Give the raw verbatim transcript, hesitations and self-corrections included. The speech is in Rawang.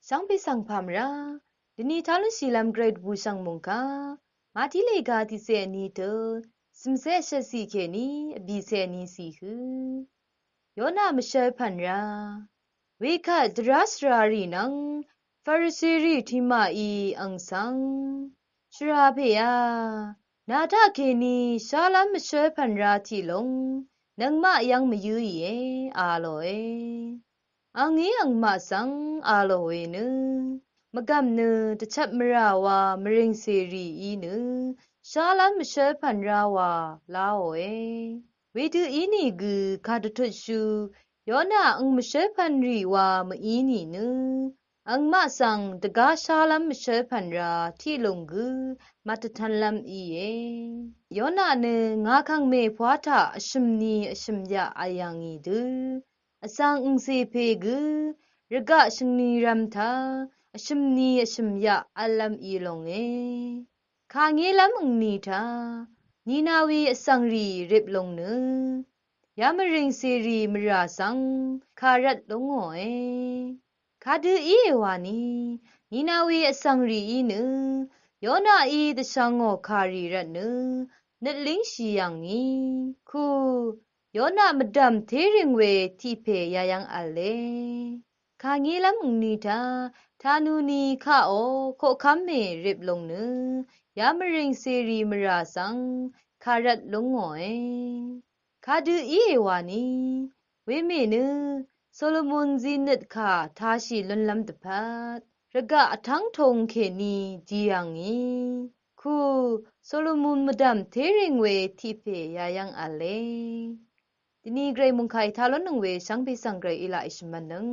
Shvngpè svng pàmvrá, dvni tá lúnshìlv́m gvray dvbùshv̀ng mòngkà, Mati lèga tiqcè vní tø, cv̀mcè shvtcì kèní vbìcè vní cì hø. Yona mvshv́l pv̀n rá. Wekvt dvrá shvrarì nvng Farisirì tiqmaqí àng svng, shvrapèá, nà taqkèní shálv́m mvshv́l pv̀n rá tiqlòng nøngmaq yv́ng mvyǿìe, a lòe. Àngí àngmaq svng a lò we nø, mvgv̀m nø dvchvp mvrà wa mvrìng cèrìí nø shálv́m mvshv́l pv̀n rá wa láòe. Wedø ínìgø kàdvtutshú Yona àng mvshv́l pv̀n rì wa mv-í nìnø, àngmaq svng dvgá shálv́m mvshv́l pv̀n rá tiqlòng gø màdvtv̄nlv́m íe. Yona nø ngà kàngmè pwá taq vshø̀m ni vshø̀m yaq vl yà ngì dø, vsv̀ng angcè pè gø rvgaq shvngni rv̄m taq vshø̀m ni vshø̀m yaq v̄llv́m í lònge. Kàngélv́m angni taq Ninawi vsv̀ngrì rip lùng nø, ya mvrìng cèrì mvrà svng kàrvt lúngòe. Kadø íe wani, Ninawi vsv̀ngrìí nø Yonaí dvshvngò kàrì rvt nø nøt língshì yà ngì. Ku, Yona mvdv̀m térìng we tiqpè yayv́ng v̄le. Kàngélv́m angni taq tanu ni kaqò koqkv́m mè rip lùng nø, ya mvrìng cèrì mvrà svng kàrvt lúngòe. Kadø íe wani, wemè nø Solomon zinøt kà tāshì lúnlv́m dvpvt rvgaq vtv́ng tōng kèní dì yà ngì. Ku, Solomon mvdv̀m térìng we tiqpè yayv́ng v̄le. Dvni gvray mòngkà í tá lúnnøng we shvngpè svng gvray í laq í shvmv̄nnøng.